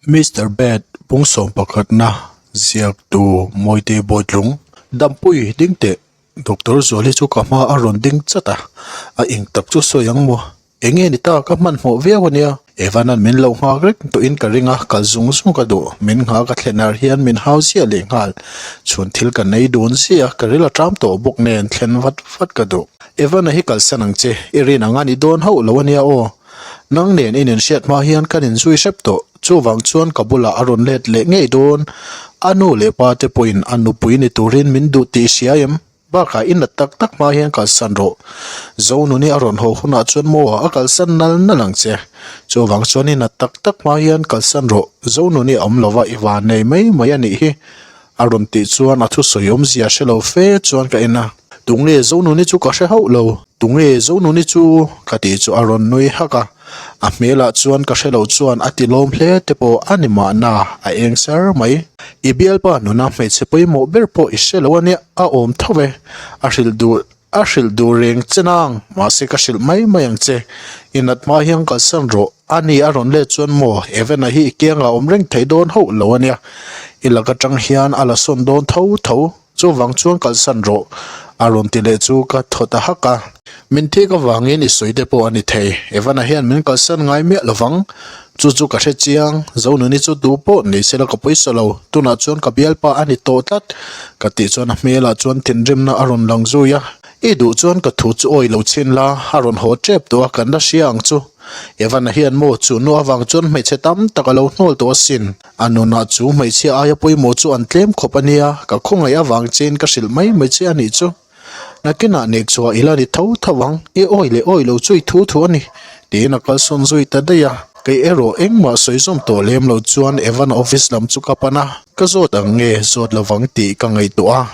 Mister Bad pungsawm pakhatna ziaktu Mawite Bawitlung Dampui ding teh Doctor Zuali chu ka hma a rawn ding chat a, a eng tak chu sawi ang maw? Eng nge ni ta ka hmanhmawh viau a nia. Evan-a'n min lo nghak reng tawhin ka ring a, kal zung zung ka duh. Min nghak a thlen ar hian min hau ziah leh nghal. Chhun thil ka nei dun ziah a, ka ril a ṭam tawh bawk nen thlen vat vat ka duh. Evan-a hi kalsan ang che, i rin ang a ni dawn hauh lo a nia aw. Nang nen in inhriat hma hian kan inzui hrep tawh, chuvang chuan ka bulah a rawn let leh ngei dawn. A nu leh pa te pawhin a nupui ni turin min duh tih hria em? Bakah i nat tak tak hma hian kalsan rawh. Zonuni a rawn haw hunah chuan maw a kalsan nal nal ang che. Chuvang chuan i nat tak tak hma hian kalsan rawh, Zonuni a awm lova i van nei mai mai a nih hi. A rawn tih chuan a thusawi awmzia hre lo fe chuan ka en a. Tunge Zonuni chu ka hre hauh lo, tunge Zonuni chu? ka tih chu a rawn nui hak a, a hmelah chuan ka hre lo chuan a ti lawm hle te pawh a ni mahna a eng sar mai. I bialpa nuna hmeichhe pawimawh ber pawh i hre lo a nia, a awm tho e, a hrilh duh a hrilh duh reng che nang, mahse ka hrilh mai mai ang che, i nat hma hian kalsan rawh, a ni a rawn let chuan maw Evan-a hi i kiangah awm reng thei dawn hauh lo a nia, i lak atang hian a la sawn dawn tho tho. Chuvang chuan kalsan rawh, a rawn ti leh chu ka thaw ta hak a. Min thik avangin i sawi te pawh a ni thei. Evan-a hian min kalsan ngai miah lovang. Chu chu ka hre chiang, Zonuni chu duh pawh ni sela ka pawisa lo, tunah chuan ka bialpa a ni tawh tlat, ka tih chuan a hmelah chuan thinrimna a rawn lang zui a. I duh chuan ka thu chu awi lo chhin la, a rawn haw tep tawh a, kan la hria ang chu. Evan-a hian maw chu nu avang chuan hmeichhe tam tak a lo hnawl tawh asin. A nunah chu hmeichhia aia pawimawh chu an tlem khawp a nia, ka khawngaih avang chein ka hrilh mai mai che a nih chu. Nakinah nek chhuah ila ni tho tho ang, i awi leh awi lo chu i thu thu a ni, tiin a kalsawn zui ta daih a. Kei erawh engmah sawi zawm tawh lem lo chuan Evan office lam chu ka pan a, ka zawt ang nge zawt lovang tih ka ngaihtuah a,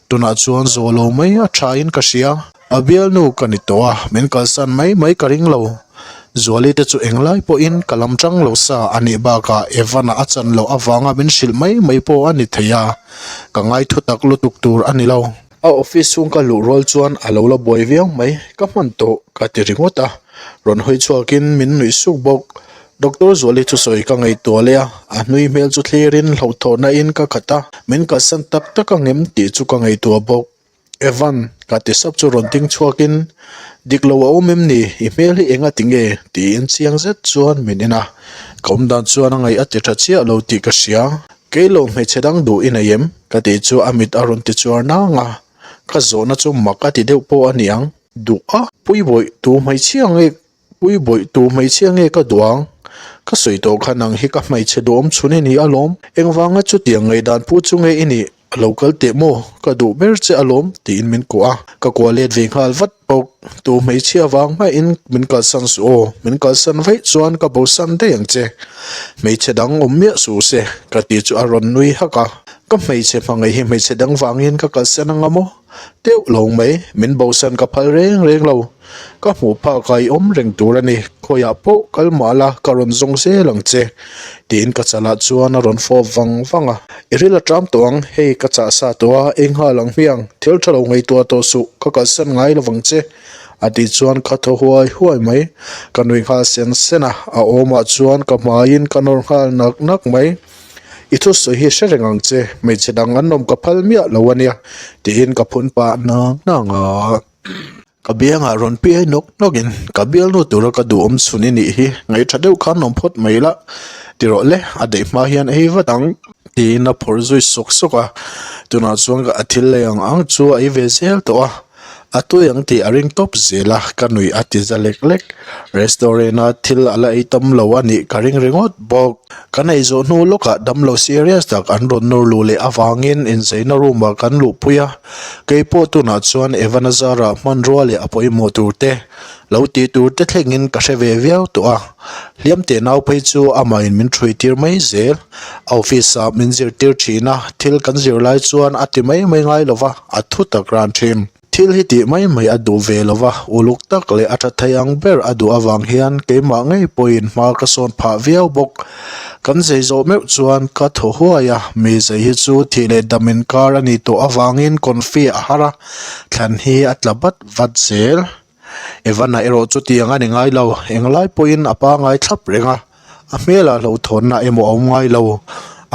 tunah chuan zawh lo mai a thain ka hria. A bialnu ka ni tawh a, min kalsan mai mai ka ring lo. Zuali te chu englai pawhin ka lam tang lo sa a nih bakah Evan-a a chan loh avanga min hrilh mai mai pawh a ni thei a, ka ngai thutak lutuk tur a ni lo. A office chhung ka luh rual chuan a lo la buai viau mai, ka hman tawh ka ti ringawt a, rawn hawi chhuakin min nuih suk bawk. Doctor Zuali thusawi ka ngaihtuah leh a, a hnui hmel chu thlirin hlauhthawhna in ka khat a, min kalsan tak tak angem tih chu ka ngaihtuah bawk. Evan, ka ti sap chu rawn ding chhuakin, Dik lo a awm em ni? I hmel hi enga ti nge? tiin chiang zet chuan min en a. Ka awm dan chuan a ngaih a ti tha chiah lo tih ka hria. Kei lo hmeichhe dang duh i nei em? ka tih chu a mit a rawn ti chuar nang a. Ka zawhna chu mak a ti deuh pawh a ni ang. Duh a? Puibawih, tu hmeichhia nge Puibawih tu hmeichhia nge ka duh ang? Ka sawi tawh kha nang hi ka hmeichhe duhawm chhun i ni alawm. Engvanga chutiang ngaihdan pu chu nge i nih? A lo kal teh maw? Ka duh ber che alawm tiin min kuah a. Ka kuah let ve nghal vat bawk. Tu hmeichhia vang hmain min kalsan suh aw. Min kalsan vaih chuan ka bosan daih ang che. Hmeichhe dang awm miah suh se ka tih chu a rawn nui hak a. Ka hmeichhe hmangaih hi hmeichhe dang vangin ka kalsan anga maw? Teuh lo mai, min bosan ka phal reng reng lo. Ka hmuh phak a i awm reng tur a ni, khawiah pawh kal mah la ka rawn zawng zel ang che, tiin ka chalah chuan a rawn fawp vang vang a. I ril a ṭam tawh ang, hei ka chah sa tawh a, eng nghal ang hmiang, thil ṭha lo ngaihtuah tawh suh, ka kalsan ngai lo vang che, a tih chuan ka thaw huai huai mai. Ka nui nghal sen sen a, a awmah chuan ka hmaiin ka nawr nghal nak nak mai. I thusawi hi hre reng ang che, hmeichhe dang an awm ka phal miah lo a nia, tiin ka phun pah nang nang a. Ka biangah rawn piai nawk nawkin, Ka bialnu tura ka duhawm chhun i nih hi, ngaihṭha deuh khan awm phawt mai la, ti rawh le, a daih hma hian ei vat ang, tiin a phawrh zui sawk sawk a. Tunah chuan ka a thil lei ang ang chu a ei ve zel tawh a. A tui ang tih a ring tawp zel a, ka nuih a ti za lek lek. Restaurant a thil a la ei tam lo a nih ka ring ringawt bawk. Kan ei zawh hnu lawkah damlo serious tak an rawn nawr luh leh avangin inzeina room ah kan luhpui a. Keipawh tunah chuan Evan-a zara hmanrua leh a pawimawh tur te, lo tih tur te thlengin ka hre ve viau tawh a. Hliam teh nau phei chu amahin min ṭhui tir mai zel. A office ah min zirtir ṭhin a, thil kan zir lai chuan a ti mai mai ngai lo va. A thu tak ran thin. Thil hi tih mai mai a duh ve lo va, uluk tak leh a tha thei ang ber a duh avang hian keimah ngei pawhin hma ka sawn phah viau bawk. Kan zei zawh meuh chuan ka thaw huai a, mi zei hi chu thih leh dam inkar a nih tawh avangin confi a har a, thlan hi a tla vat vat zel. Evan-a erawh chutiang a ni ngai lo, englai pawhin a pangai thlap reng a. A hmelah hlauhthawnna emaw a awm ngai lo.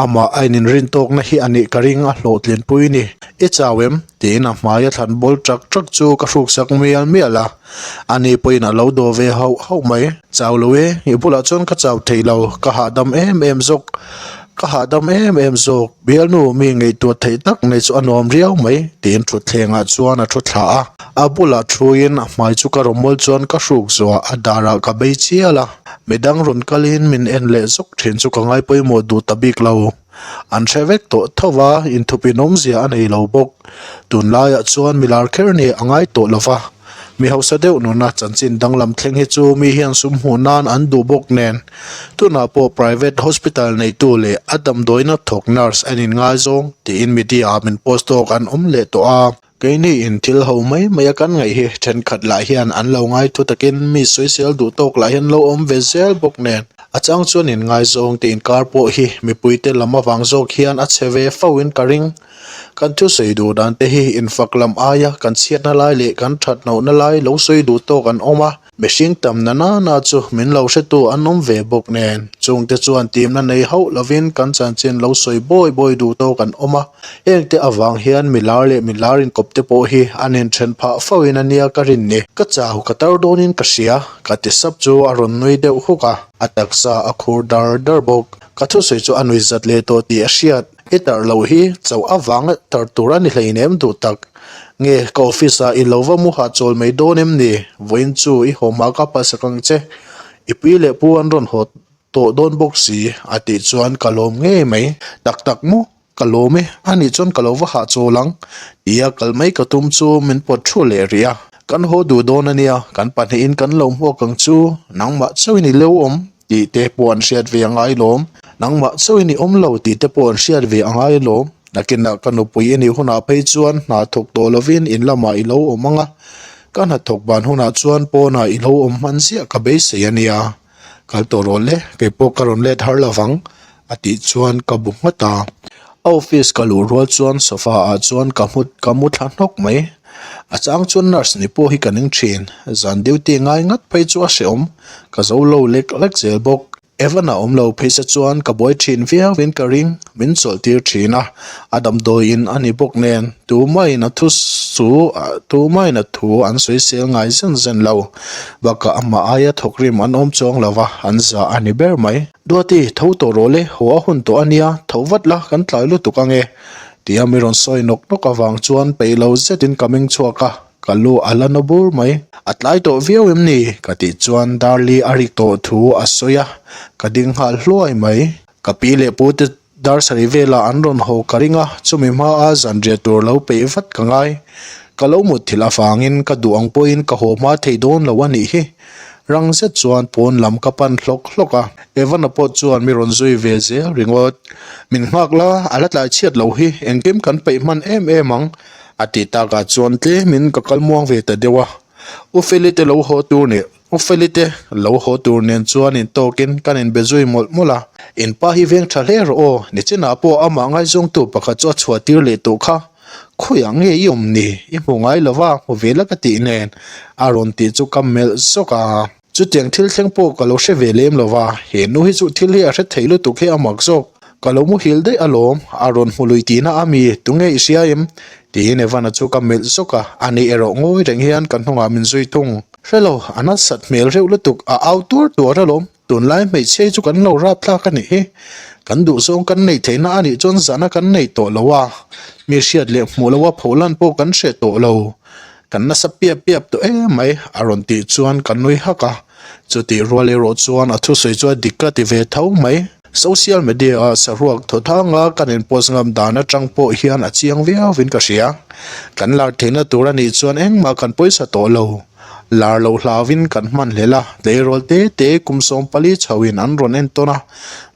Amah a ininrin tawkna hi a nih ka ring a hlawhtlinpui ni. I chau em? tiin a hmai a thlan bawl ṭak ṭak chu ka hruksak mial mial a. Ani pawhin a lo daw ve hauh hauh mai. Chau lo e, i bulah chuan ka chau thei lo, ka hahdam em em zawk. Ka hahdam em em zawk, bialnu mi ngaihtuah theih tak nei chu a nuam riau mai, tiin thutthlengah chuan a thu thla a. A bulah thuin a hmai chu ka rawmawl chuan ka hruk zuah, a darah ka bei chial a. Midang rawn kalin min en leh zawk thin chu ka ngai pawimawh duh ta bik lo. An hre vek tawh tho va, inthup inawmzia a nei lo bawk. Tunlaiah chuan milar kher nih a ngai tawh lo va, mi hausa deuh nuna chanchin danglam thleng hi chu mi hian sum hmuh nan an duh bawk nen. Tunah pawh private hospital neitu leh a damdawiina thawk nurse an inngaizawng tiin media ah min post tawk an awm leh tawh a. Keini in thil ho mai mai a kan ngaih hi thenkhat lah hian an lo ngai thu takin mi sawisel duh tawk lah hian lo awm ve zel bawk nen. A chang chuan in ngaizawng te inkar pawh hi mipuite lam avang zawk hian a chhe ve fo in ka ring. Kan thusawi duh dan te hi infak lam aia kan chhiatna lai leh kan that lohna lai lo sawi duh tawk an awm a. Mihring tam na na na chu min lo hretu an awm ve bawk nen, chungte chuan timna nei hauh lovin kan chanchin lo sawi bawi bawi duh tawk an awm a. Hengte avang hian milar leh milar inkawp te pawh hi an inthen phah fo in a nia ka rin ni. Ka chau ka tar dawnin ka hria, ka ti sap chu a rawn nui deuh huk a, a taksa a khur dar dar bawk. Ka thusawi chu a nui zat leh tawh tih a hriat. I tarh loh hi chauh avanga tarh tur a ni hleinem duh tak. Nge ka office ah i lo va mu hahchawl mai dawn em ni? Vawiin chu i haw hma ka pasak ang che. I pi leh pu an rawn haw tawh dawn bawk si a tih chuan ka lawm ngei mai. Tak tak maw? Ka lawm e, anih chuan ka lo va hahchawl ang tia kal mai ka tum chu min pawt thu leh rih a. Kan haw duh dawn a nia, kan pahnihin kan lo hmuak ang chu, nangmah chauhin i leu awm. Tih te pawh an hriat ve a ngai lawm. Nangmah chauhin i awm lo tih te pawh an hriat ve a ngai lawm. Nakinah ka nupui i nih hunah phei chuan hna thawk tawh lovin in lamah i lo awm ang a, ka hnathawk ban hunah chuan pawnah i lo awm hman ziah ka beisei a nia. Kal tawh rawh le, kei pawh ka rawn let har lo vang, a tih chuan ka bu nghat a. A office ka luh rual chuan sofa ah chuan ka hmu ka mu thla hnawk mai. A chang chuan nurse ni pawh hi ka ning thin. Zan duty ngai ngat phei chu a hrehawm. Ka zo lo lek lek zel bawk. Evan a awm lo phei se chuan ka buai thin viau in ka ring. Min chawlh tir thin a. A damdawi in a ni bawk nen tumahin a thu chu tumahin a thu an sawisel ngai zen zen lo. Bakah amah aia thawkrim an awm chuang lo va, an zah a ni ber mai. Duati, tho tawh rawh le, haw a hun tawh a nia, tho vat la, kan tlai lutuk ang e. Tia mi rawn sawi nawk nawk avang chuan peih lo zetin ka meng chhuak a, ka lu a la na bur mai. A tlai tawh viau em ni? ka tih chuan Darli a rik tawh thu a sawi a, ka ding nghal hluai mai. Ka pi leh pu te dar sarih velah an rawn haw ka ring a, chumi hmaa zanriah tur lo peih vat ka ngai. Ka lo mutthilh avangin ka duh ang pawhin ka haw hma thei dawn lo a nih hi. Rang zet chuan pawn lam ka pan hlawk hlawk a, Evan-a pawh chuan mi rawn zui ve zel ringawt. Min nghak la, a la tlai chhiat loh hi, engkim kan peih hman em em ang, a tih takah chuan tlemin ka kal muang ve ta deuh a. U Feli te lo haw tur nih, U Feli te lo haw tur nen chuan intawkin kan inbe zui mawlh mawlh a. In pa hi veng tha hle rawh aw, nichinah pawh amah ngaizawngtu pakhat chu a chhuah tir leh tawh kha. Khawiah nge i awm ni? I hmu ngai lo va, hmu ve la ka tih nen a rawn tih chu ka melh zawk a. Chutiang thil thleng pawh ka lo hre ve lem lo va, he nu hi chu thil hi a hre thei lutuk hi a mak zawk. Ka lo muhil daih alawm, a rawn hmu lui tihna a mi, tunge i hria em? Tiin Evan-a chu ka melh zawk a, ani erawh ngawi reng hian ka hnungah min zui thung. Hre lo, a nasat hmel reuh lutuk, a au tuar tuar alawm. Tunlai hmeichhia hi chu kan lo rap thlak a nih hi. Kan duhzawng kan neih theihna a nih chuan zahna kan nei tawh lo a, mi hriat leh hmuh loha pholan pawh kan hreh tawh lo. Kan nasa piap piap tawh em mai a rawn tih chuan ka nui hak a. Chutih rual erawh chuan a thusawi chu a dik ka ti ve tho mai. Social media ah saruak thaw thanga kan in post ngam dan atang pawh hian a chiang viau in ka hria. Kan lar theihna tur a nih chuan engmah kan pawisa tawh lo. Lar loh hlauin kan hman hlel a, tleirawl te te kum 14 chhoin an rawn entawn a,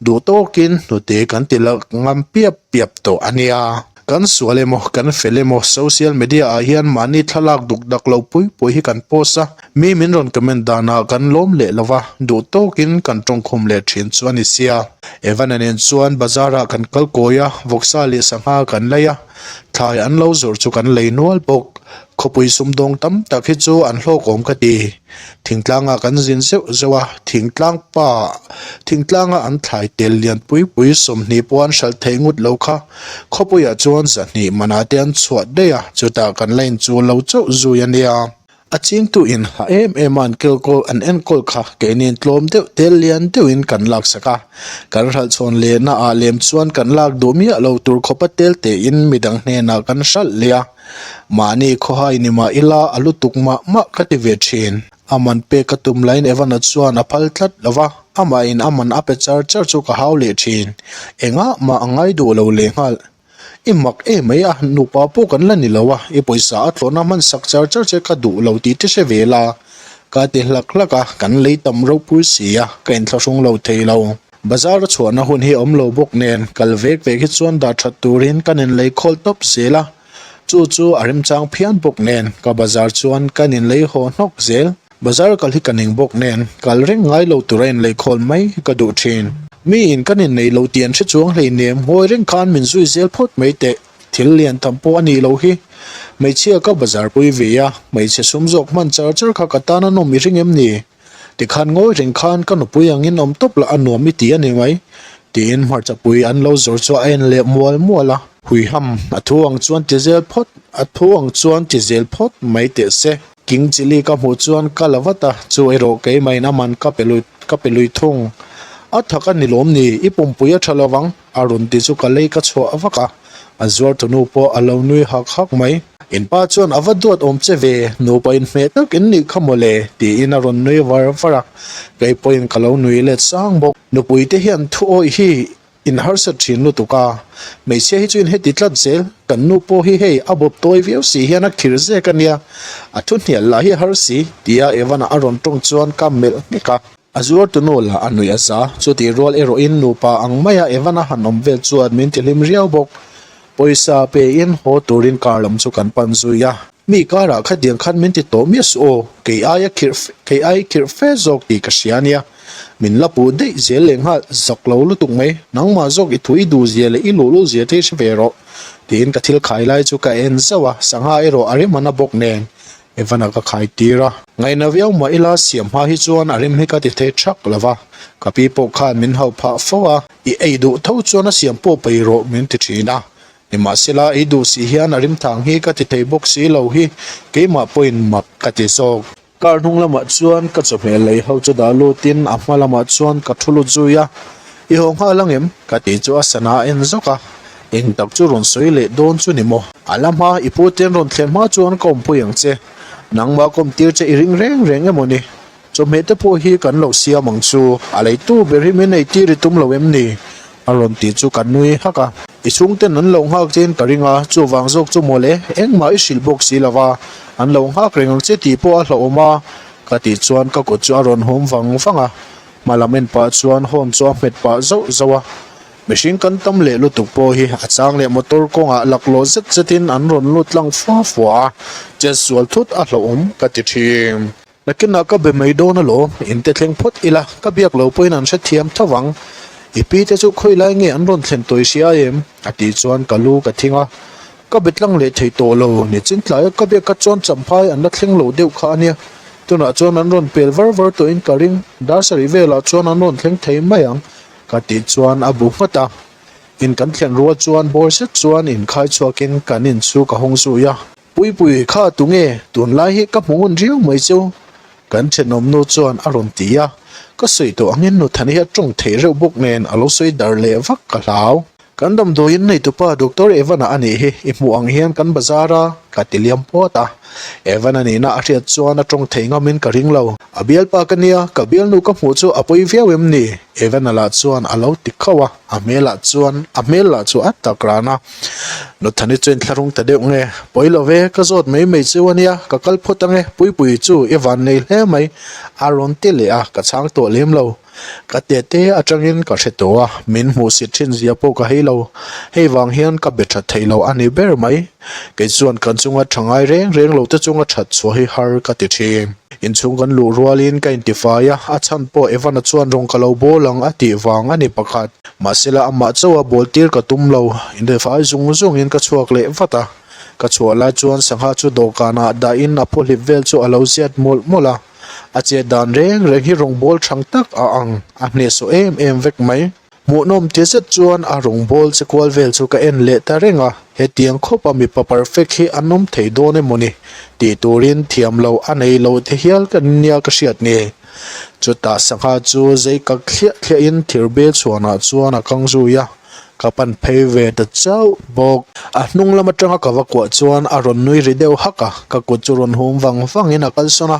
duh tawkin hnute kan ti lak ngam piap piap tawh a nia. Kan sual emaw, kan fel emaw social media ah hian mahni thlalak duk dak lo pui pui hi kan post a, mi min rawn comment danah kan lawm leh lo va, duh tawkin kan tawngkhum leh thin chu a ni sia. Evan-a nen chuan bazar ah kan kal kawi a, vawksa leh sangha kan lei a. Thlai an lo zawrh chu kan lei nual bawk. Khawpui sumdawng tam tak hi chu an hlawkawm ka ti. Thingtlangah kan zin zeuh zeuh a, thingtlang pa thingtlanga an thlai tel lian pui pui 20 pawh an hralh theih ngut lo kha. Khawpuiah chuan 200 manah te an chhuah daih a, chutah kan la inchul lo chauh zui a nia. A chingtu in ha em em a an kelkawl an enkawl kha keiniin tlawm deuh tel lian deuhin kan laksak a, kan hralh chhawn lehna ah lem chuan kan lak duh miah lo tur khawpa tel tein midang hnenah kan hralh leh a, mahni khawhai ni mah ila a lutuk mah mah ka ti ve thin. A man pek ka tum laiin Evan-a chuan a phal tlat lo va, amahin a man a pe char char chu ka hau leh thin. Engah mah a ngai duh lo lehnghal. I mak em mai a, nupa pawh kan la ni lo a, i pawisa a thlawhna hman sak char char che ka duh lo tih te hre ve la. Ka ti hlak hlak a, kan lei tam ropui si a, ka inthlahrung lo thei lo. Bazar a chhuahna hun hi a awm lo bawk nen, kal vek vek hi chuan dah that turin kan inlei khawl tawp zel a, chu chu a remchang phian bawk nen, ka bazar chuan kan inlei haw hnawk zel. Bazar kal hi ka ning bawk nen, kal reng ngai lo tura inlei khawl mai hi ka duh thin. Miin kan innei lo tih an hre chuang hleinem, ngawi reng khan min zui zel phawt mai teh, thil lian tham pawh a nih loh hi. Hmeichhia ka bazar pui ve a, hmeichhe sum zawk hman char char kha ka tan a nawm i ring em ni? Tikhan ngawi reng khan ka nupui angin awm tawp lah a nuam i ti a ni mai, tiin hmarcha pui an lo zawr chu a en leh mual mual a. Huiham, a thu ang chuan ti zel phawt, a thu ang chuan ti zel phawt mai teh se. King chilli ka hmuh chuan ka la vat a, chu erawh keimahin a man ka pe lui ka pe lui thung. A thak a ni lawm ni, i pumpui a tha lo vang, a rawn ti chu ka lei ka chhuah vak a, a zuar tunu pawh a lo nui hak hak mai. In pa chuan a va duat awm che ve, nupa inhmeh tak in nih kha mawle, tiin a rawn nui var var a, kei pawhin ka lo nui let sang bawk. Nupui te hian thu awih hi In harsat thin lutuk a, hmeichhia hi chu in heti tlat zel, kan nu pawh hi hei a bawp tawi viau si hian a khir zek a nia, a thu hnial lah hi a har si, tia Evan-a a rawn tawng chuan ka melh nghek a. A zuartu nu lah a nuih a za, chutih rual erawhin nupa ang maia Evan-a han awm vel chuan min tihlim riau bawk. Pawisa pein haw turin car lam chu kan pan zui a. Mi karah khatiang khan min ti tawh miah suh aw, kei aia khirh kei ai khirh fe zawk tih ka hria ania. Min la puh daih zel leh nghal zak lo lutuk mai, nangmah zawk i thu i duh zia leh i luh luh zia te hi hre ve rawh tiin ka thil khai lai chu ka en zauh a, sangha erawh a rem ana bawk nen Evan-a ka khai tir a. Ngaihna viau mah ila siam hma hi chuan a rem hi ka ti thei thak lo va, ka pi pawh khan min hauh phah fo a, i ei duh tho chuan a siam pawh peih rawh min ti thin a. Nimahsela, ei duh si hian a rimthang hi ka ti thei bawk si lo hi keimah pawhin mak ka ti zawk. Car hnung lamah chuan ka chawhmeh lei ho chu dah lutin a hma lamah chuan ka thu lut zui a, I haw nghal ang em? ka tih chu a sana a en zawk a, eng tak chu rawn sawi leh dawn chu ni maw? A la hma, i pu te an rawn thlen hma chuan ka awmpui ang che, nangmah ka awmtir che i ring reng reng emaw ni? Chawhmeh te pawh hi kan lo siam ang chu, a leitu ber hi min eitir i tum lo em ni? A rawn tih chu ka nui hak a. I chhungten an lo nghak chein ka ring a, chuvang zawk chu mawle, engmah i hrilh bawk si lo va, an lo nghak reng ang che tih pawh a hlauhawm a, ka tih chuan ka kut chu a rawn hawm vang vang a. Hma lam en pah chuan horn chu a hmet pah zauh zauh a. Mihring kan tam leh lutuk pawh hi a chang leh motor kawngah laklawh zet zetin an rawn lut tlang fua fua a, chetsual thut a hlauhawm ka ti thin. Nakinah ka be mai dawn alawm, in te thleng phawt ila, ka biak lo pawhin an hrethiam tho vang. I pi te chu khawi lai nge an rawn thlen tawi hria em? A tih chuan ka lu ka thing a. Ka be tlang leh thei tawh lo, nichin tlaia ka biak kha chuan champhai an la thleng lo deuh kha a nia. Tunah chuan an rawn pel var var tawhin ka ring, dar sarih velah chuan an rawn thleng thei mai ang, ka tih chuan a bu nghat a. In kan thlen rual chuan bawr zet chuan inkhai chhuakin kan in chu ka hawng zui a. Puipui kha tunge tunlai hi ka hmu ngun riau mai chu? Kan thenawmnu chuan a rawn ti a, ka sawi tawh angin Nuthani hi a tawng thei reuh bawk nen a lo sawi dar leh vak ka hlau. Kan damdawiin neitupa Doctor Evan-a a nih hi i hmuh ang hian kan bazar a, ka ti liam puat a. Evan-a nihna a hriat chuan a tawng thei ngamin ka ring lo. A bialpa ka nia, ka bialnu ka hmuh chu a pawi viau em ni? Evan-a lah chuan a lo ti khauh a. A hmelah chuan a hmel lah chu a tak ran a. Nuthani chuan thlarung ta deuh nge, Pawi lo ve, ka zawt mai mai chu a nia, ka kal phawt ang e, Puipui chu i van nei hle mai, a rawn ti leh a, ka chhang tawh lem lo. Ka tete atangin ka hre tawh a, min hmuhsit thin zia pawh ka hei lo. Hei vang hian ka be that thei lo a ni ber mai. Kei chuan kan chunga tha ngai reng reng lo te chunga that chhuah hi har ka ti thin. Inchhung kan luh rualin ka intifai a, a chhan pawh Evan-a chuan rawng ka lo bawl ang a tih vang a ni pakhat. Mahsela amah chauha bawl tir ka tum lo, inrefai zung zungin ka chhuak leh vat a. Ka chhuah lai chuan sangha chu dawhkanah dahin a phuhlip vel chu a lo ziat mawlh mawlh a. A chet dan reng reng hi rawngbâwl thang tak a ang, a hnehsawh em em vek mai. Hmuhnawm ti zet chuan a rawngbâwl che kual vel chu ka en leh ta reng a, hetiang khawpa mipa perfect hi an awm thei dawn emaw ni tih turin thiam lo a nei lo te hial ka nia ka hriat ni. Chutah sangha chu zei kak thliah thliahin thirbel chhuanah chuan a kang zui a, ka pan phei ve ta chauh bawk. A hnung lam atanga ka va kuah chuan a rawn nui ri deuh hak a, ka kut chu rawn hum vang vangin a kalsawn a.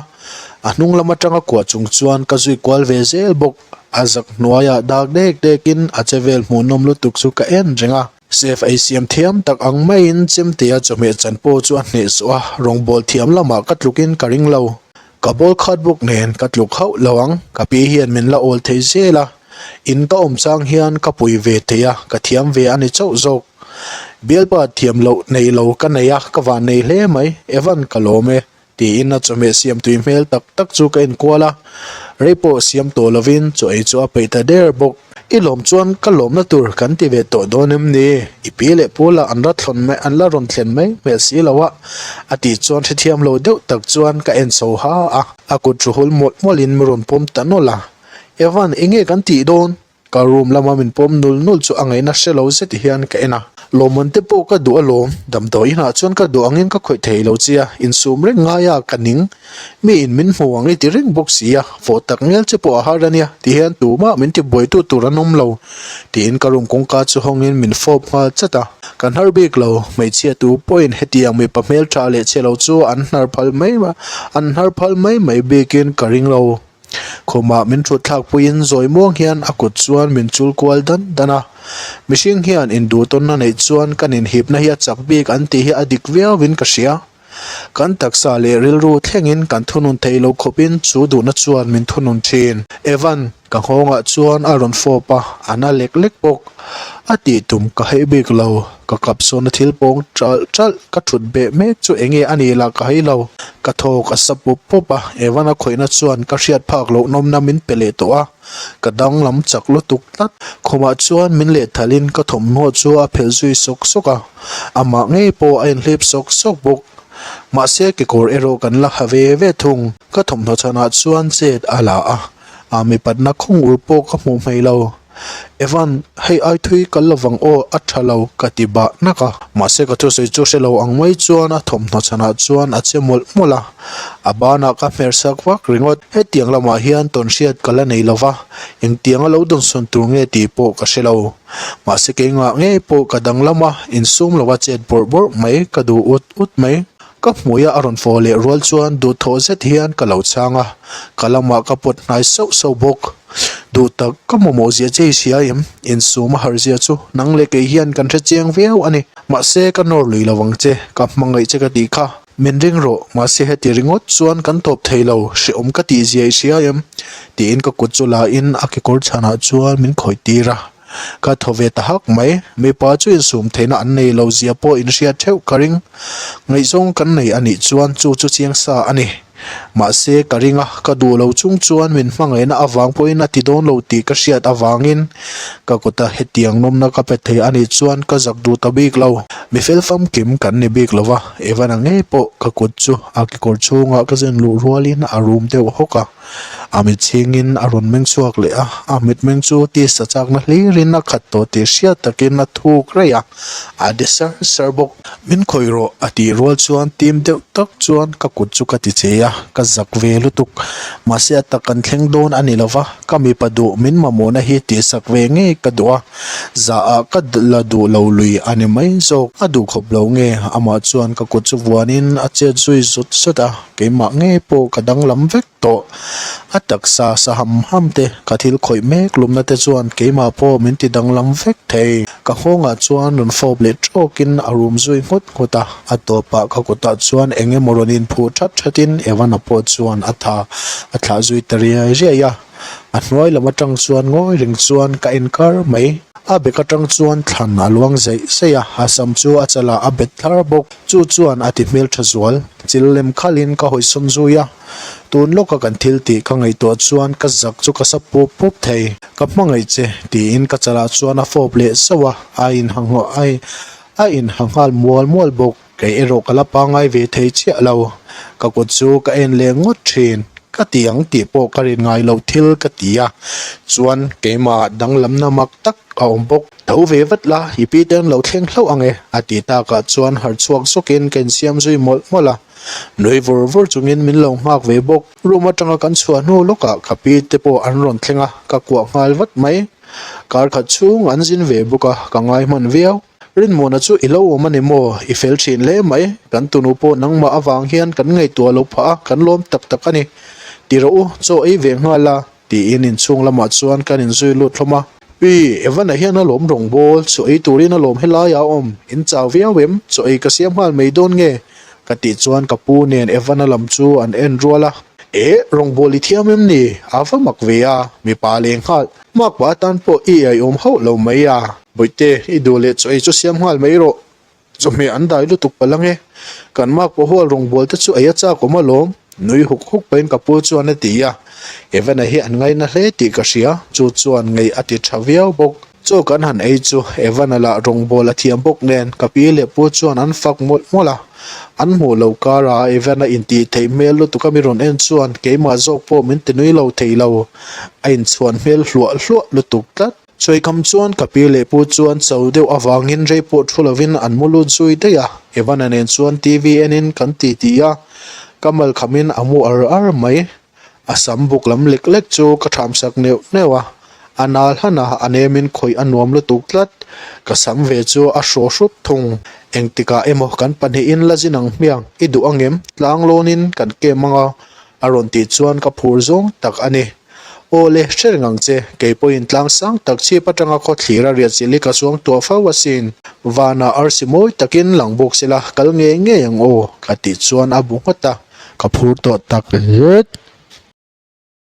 A hnung lam atanga kuah chung chuan ka zui kual ve zel bawk. A zak hnuaiah dak dek dekin a che vel hmuhnawm lutuk chu ka en reng a. Chef ei siam thiam tak ang maiin chemtea chawhmeh chan pawh chu a hneh zawh a, rawngbâwl thiam lamah ka tlukin ka ring lo. Ka bawl khat bawk nen ka tluk hauh lo ang, ka pi hian min la awl thei zel a, in ka awm chang hian ka pui ve thei a, ka thiam ve a ni chauh zawk. Bialpa thiam loh nei lo ka nei a, ka van nei hle mai, Evan ka lawm e, tiin a chawhmeh siam tui hmel tak tak chu ka enkual a, rei pawh siam tawh lovin chaw ei chu a peih ta der bawk. I lawm chuan ka lawmna tur kan ti ve tawh dawn em ni? I pi leh pu lah an la thlawn mai an la rawn thlen mai hmel si lo a, a tih chuan hrethiam lo deuh tak chuan ka en chho ha a, a kut thu hul mawlh mawlhin min rawn pawm ta nawlh a, Evan enge kan tih dawn? Ka room lama min pawm nul nul chu a ngaihna hre lo zet hian ka en a, lawmman te pawh ka duh alawm, damdawi inah chuan ka duh angin ka khawih thei lo chia, insum reng ngaia ka ning. Mi in min hmu ang i ti reng bawk si a, fawh tak nel che pawh a har a nia, ti hian tumah min ti buaitu tur an awm lo, tiin ka room kawngka chu hawngin min fawp nghal chat a. Ka hnar bik lo, hmeichhia tu pawhin hetiang mipa hmeltha leh chhe lo chu an hnar phal mai an hnar phal mai mai bikin ka ring lo. Khumah min thut thlak puiin zawi muang hian a kut chuan min chul kual dan dan a. Mihring hian induhtawnna neih chuan kan inhipna hi a chak bik an tih hi a dik viauin ka hria. Kan taksa leh rilru thlengin kan thunun thei lo khawpin chu duhna chuan min thunun thin. Evan, ka nghawngah chuan a rawn fawp a, a na lek lek bawk. A tih tum ka hei bik lo, ka kap sawna thil pawng ṭalh ṭalh ka ṭhut beh mek chu enge a nih lah ka hei lo. Ka thawk a sa pup pup a, Evan a khawihna chuan ka hriat phak loh nawmna min pe leh tawh a, ka danglam chak lutuk tlat. Khumah chuan min lehthalin ka thawmhnaw chu a phelh zui sawk sawk a. Amah ngei pawh a inhlip sawk sawk bawk. Mahse kekawr erawh kan la ha ve ve thung. Ka thawmhnaw chhanah chuan chet a la a, a mipatna khawng ur pawh ka hmuh hmei lo. Evan, hei ai thui kal lovang aw, a tha lo ka ti bah nak a. Mahse ka thusawi chu hre lo ang mai chuan a thawmhnaw chhanah chuan a che mawlh mawlh a. A banah ka hmer sak vak ringawt. Hetiang lamah hian tawnhriat ka la nei lova, engtianga lo dawnsawn tur nge tih pawh ka hre lo. Mahse keimah ngei pawh ka danglam a, insum lova chet bawrh bawrh mai ka duh ut ut mai. Ka hmuia a rawn fawh leh rual chuan duhthawh zet hian ka lo chhang a, ka lamah ka pawt hnai sauh sauh bawk. Duh tak, ka mamawh zia che i hria em? Insum a harh zia chu nang leh kei hian kan hre chiang viau a ni. Mahse ka nawr lui lo ang che, ka hmangaih che ka tih kha. Min ring rawh, mahse heti ringawt chuan kan tawp thei lo, hrehawm ka tih zia i hria em? Tiin ka kut chu la in a kekawr chhanah chuan min khawih tir a. Ka thaw ve ta hak mai, mipa chu insum theihna an nei lo zia pawh in hriat theuh ka ring. Ngaihzawng kan nei a nih chuan chu chu chiang sa a ni. Mahse ka ring a, ka duh lo chung chuan min hmangaihna avang pawhin a ti dawn lo tih ka hriat avangin ka kuta hetiang nawmna ka pe thei a nih chuan ka zak duh ta bik lo. Mi fel famkim kan ni bik lo va, Evan-a ngei pawh ka kut chu a kekawr chhungah ka zen luh rualin a rum deuh hawk a. A mit chhingin a rawn meng chhuak leh a, a mitmeng chu tisa chakna hlirin a khat tawh tih hriat takin a thuk raih a, a de sar sar bawk. Min khawih rawh a tih rual chuan tim deuh tak chuan ka kut chu ka ti che a, ka zak ve lutuk. Mahse a tak kan thleng dawn a ni lo va, ka mipa duh min mamawhna hi tihsak ve ngei ka duh a, zah ah ka la duh lo lui a ni mai zawk. A duh khawp lo nge amah chuan ka kut chu vuanin a chet zui zut zut a. Keimah ngei pawh ka danglam vek tawh. A taksa sa ham ham te, ka thil khawih mek lumna te chuan keimah pawh min ti danglam vek thei. Ka nghawngah chuan rawn fawp leh tawkin a rum zui nghut nghut a, a tawpah ka kutah chuan eng emaw rawn inphuh that thatin Evan-a pawh chuan a tha a thlah zui ta riai riai a. A hnuai lam atang chuan ngawi reng chuan ka en kar mai. A bek atang chuan thlan a luang zeih zeih a, a sam chu a chalah a bet thlar bawk. Chu chuan a ti hmeltha zual. Chil lem khalhin ka hawisawn zui a. Tun lawka kan thil tih ka ngaihtuah chuan ka zak chu ka sa pup pup thei. Ka hmangaih che tiin ka chalah chuan a fawp leh zauh a, a inha a inha nghal mual mual bawk. Kei erawh ka la pangngai ve thei chiah lo. Ka kut chu ka en leh ngawt thin. Ka ti ang tih pawh ka rin ngai loh thil ka ti a. Chuan keimah danglamna mak tak a awm bawk. Tho ve vat la, i pi te an lo thleng hlauh ang e, a ti takah chuan harh chhuak zawkin ka insiam zui mawlh mawlh a. Nui vur vur chungin min lo nghak ve bawk. Room atanga kan chhuah hnu lawkah ka pi te pawh an rawn thleng a, ka kuah nghal vat mai. Kar khat chhung an zin ve bawk a, ka ngai hman viau. Rinmuana chu i lo awm a ni maw? I fel thin hle mai. Kan tunu pawh nangmah avang hian kan ngaihtuah lo phah a, kan lawm tak tak a ni. Ti rawh u, chaw ei ve nghal a, tiin inchhung lamah chuan kan inzui lut hlawm a. Pi, Evan-a hian a lawm rawng bawl, chaw ei turin a lawm helaiah a awm. In chau viau em? Chaw ei ka siam nghal mai dawn nge? Ka tih chuan ka pu nen Evan-a lam chu an en rual a. Eh, rawngbawl i thiam em ni? A va mak ve a, mipa leh nghal. Makpa atan pawh i iaiawm hauh lo mai a. Bawihte, i duh leh chaw ei chu siam nghal mai rawh. Chawhmeh an dai lutuk palh ange. Kan makpa hual rawngbawl te chu ei a chak awm alawm. Nui huk huk pahin ka pu chuan a ti a. Evan-a hi an ngaina hle tih ka hria, chu chuan ngei a ti tha viau bawk. Chaw kan han ei chu Evan-a lah rawngbawl a thiam bawk nen ka pi leh pu chuan an fak mawlh mawlh a. An hmuh loh karah Evan-a intih theih hmel lutuk a mi rawn en chuan keimah zawk pawh min ti nui lo thei lo. A inchhuan hmel hluah hluah lutuk tlat. Chawikam chuan ka pi leh pu chuan cho deuh avangin rei pawh thu lovin an mu lut zui daih a, Evan-a nen chuan TV enin kan ti ti a, ka mal khamin a mu ar ar mai. A sam buk lam lek lek chu ka thamsak neuh neuh a, a nal han a, a nemin khawih a nuam lutuk tlat. Ka sam ve chu a hraw hrup thung. Engtikah emaw kan pahnihin la zin ang hmiang, i duh angem? Tlang lawnin kan kem ang a, a rawn tih chuan ka phur zawng tak a ni. Aw le, hre reng ang che, kei pawhin tlang sang tak chhip atanga khaw thlir a riat zil hi ka chuang tuah fo asin. Vanah arsi mawi takin lang bawk sela, kal ngei ngei ang aw, ka tih chuan a bu ngawt a, ka phur tawh tak zet.